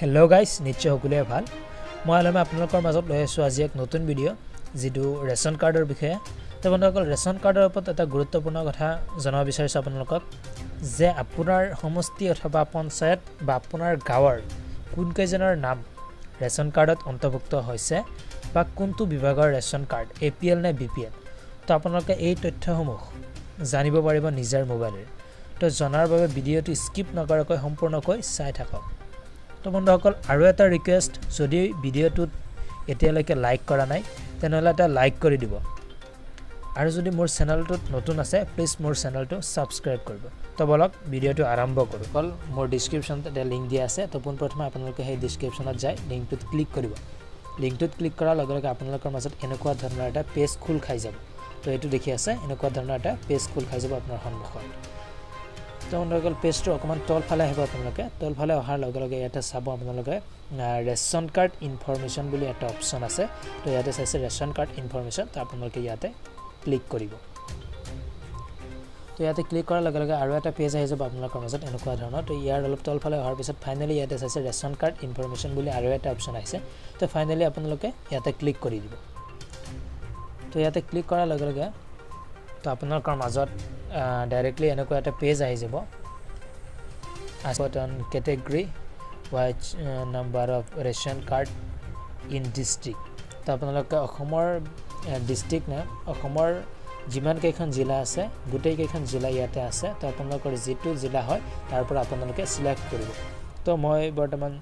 Hello' guys, নিশ্চয় সকলোৱে ভাল। মই আলমে আপোনালোকৰ মাজত লৈ আছোঁ আজি এক নতুন ভিডিঅ', যিটো ৰেচন কাৰ্ডৰ বিষয়ে। তো বন্ধুসকল, ৰেচন কাৰ্ডৰ ওপৰত এটা গুৰুত্বপূৰ্ণ কথা জনাব বিচাৰিছোঁ আপোনালোকক যে আপোনাৰ সমষ্টি অথবা পঞ্চায়ত বা আপোনাৰ গাঁৱৰ কোনকেইজনৰ নাম ৰেচন কাৰ্ডত অন্তৰ্ভুক্ত হৈছে বা কোনটো বিভাগৰ ration card, A P L নে বি পি এল, তো আপোনালোকে এই তথ্যসমূহ জানিব পাৰিব নিজৰ মোবাইলেৰে। তো জনাৰ বাবে ভিডিঅ'টো স্কিপ নকৰাকৈ সম্পূৰ্ণকৈ চাই থাকক। তো বন্ধুসকল, আৰু এটা ৰিকুৱেষ্ট, যদি ভিডিঅ'টোত এতিয়ালৈকে লাইক কৰা নাই তেনেহ'লে এটা লাইক কৰি দিব, আৰু যদি মোৰ চেনেলটোত নতুন আছে প্লিজ মোৰ চেনেলটো ছাবস্ক্ৰাইব কৰিব। তো বলক ভিডিঅ'টো আৰম্ভ কৰোঁ। অকল মোৰ ডিছক্ৰিপশ্যনত এটা লিংক দিয়া আছে, তো পোনপ্ৰথমে আপোনালোকে সেই ডিছক্ৰিপশ্যনত যাই লিংকটোত ক্লিক কৰিব। লিংকটোত ক্লিক কৰাৰ লগে লগে আপোনালোকৰ মাজত এনেকুৱা ধৰণৰ এটা পেজ খোল খাই যাব। তো এইটো দেখি আছে, এনেকুৱা ধৰণৰ এটা পেজ খোল খাই যাব আপোনাৰ সন্মুখত। তো বন্ধুসকল, পেজটো অকণমান তলফালে আহিব আপোনালোকে। তলফালে অহাৰ লগে লগে ইয়াতে চাব আপোনালোকে ৰেচন কাৰ্ড ইনফৰমেশ্যন বুলি এটা অপশ্যন আছে। তো ইয়াতে চাইছে ৰেচন কাৰ্ড ইনফৰমেশ্যন, তো আপোনালোকে ইয়াতে ক্লিক কৰিব। তো ইয়াতে ক্লিক কৰাৰ লগে লগে আৰু এটা পেজ আহি যাব আপোনালোকৰ মাজত এনেকুৱা ধৰণৰ। তো ইয়াৰ অলপ তলফালে অহাৰ পিছত ফাইনেলি ইয়াতে চাইছে ৰেচন কাৰ্ড ইনফৰমেশ্যন বুলি আৰু এটা অপশ্যন আহিছে। তো ফাইনেলি আপোনালোকে ইয়াতে ক্লিক কৰি দিব। তো ইয়াতে ক্লিক কৰাৰ লগে লগে তো আপোনালোকৰ মাজত ডাইৰেক্টলি এনেকুৱা এটা পেজ আহি যাব। On category wise number of ration card in district. তো আপোনালোকে অসমৰ ডিষ্ট্ৰিক্ট নে অসমৰ যিমানকেইখন জিলা আছে গোটেইকেইখন জিলা ইয়াতে আছে। তো আপোনালোকৰ যিটো জিলা হয় তাৰ পৰা আপোনালোকে চিলেক্ট কৰিব। তো মই বৰ্তমান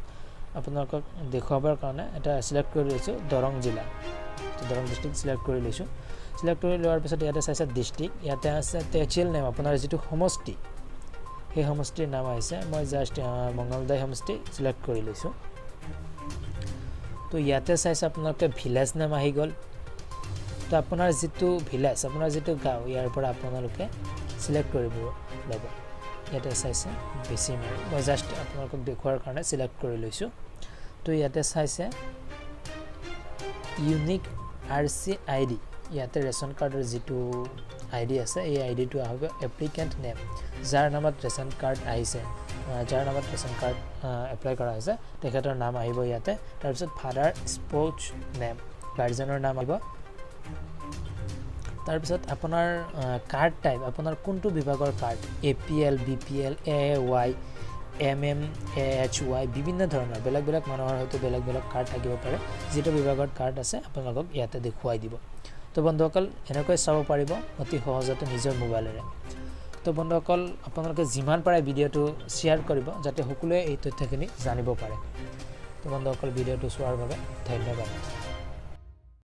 আপোনালোকক দেখুৱাবৰ কাৰণে এটা চিলেক্ট কৰি লৈছোঁ দৰং জিলা। তো দৰং ডিষ্ট্ৰিক্ট চিলেক্ট কৰি লৈছোঁ। চিলেক্ট কৰি লোৱাৰ পিছত ইয়াতে চাইছে ডিষ্ট্ৰিক্ট, ইয়াতে আছে তেহচিল নেম, আপোনাৰ যিটো সমষ্টি সেই সমষ্টিৰ নাম আহিছে। মই জাষ্ট মংগলদৈ সমষ্টি চিলেক্ট কৰি লৈছোঁ। তো ইয়াতে চাইছে আপোনালোকে ভিলেজ নেম আহি গ'ল। তো আপোনাৰ যিটো ভিলেজ, আপোনাৰ যিটো গাঁও, ইয়াৰ পৰা আপোনালোকে চিলেক্ট কৰিব ল'ব। ইয়াতে চাইছে বেছি মাৰি, মই জাষ্ট আপোনালোকক দেখুওৱাৰ কাৰণে চিলেক্ট কৰি লৈছোঁ। তো ইয়াতে চাইছে unique R C I D, ইয়াতে ৰেচন কাৰ্ডৰ যিটো আই ডি আছে এই আই ডিটো আহিব। এপ্লিকেণ্ট নেম, যাৰ নামত ৰেচন কাৰ্ড আহিছে, যাৰ নামত ৰেচন কাৰ্ড এপ্লাই কৰা হৈছে তেখেতৰ নাম আহিব ইয়াতে। তাৰপিছত ফাদাৰ স্প'চ নেম, গাৰ্জেনৰ নাম আহিব। তাৰপিছত আপোনাৰ কাৰ্ড টাইপ, আপোনাৰ কোনটো বিভাগৰ card, A P L, B P L, A Y, M M A H Y, বিভিন্ন ধৰণৰ বেলেগ বেলেগ মানুহৰ হয়তো বেলেগ বেলেগ কাৰ্ড থাকিব পাৰে। যিটো বিভাগৰ কাৰ্ড আছে আপোনালোকক ইয়াতে দেখুৱাই দিব। তো বন্ধুসকল, এনেকৈ চাব পাৰিব অতি সহজতে নিজৰ মোবাইলেৰে। তো বন্ধুসকল, আপোনালোকে যিমান পাৰে ভিডিঅ'টো শ্বেয়াৰ কৰিব যাতে সকলোৱে এই তথ্যখিনি জানিব পাৰে। তো বন্ধুসকল, ভিডিঅ'টো চোৱাৰ বাবে ধন্যবাদ।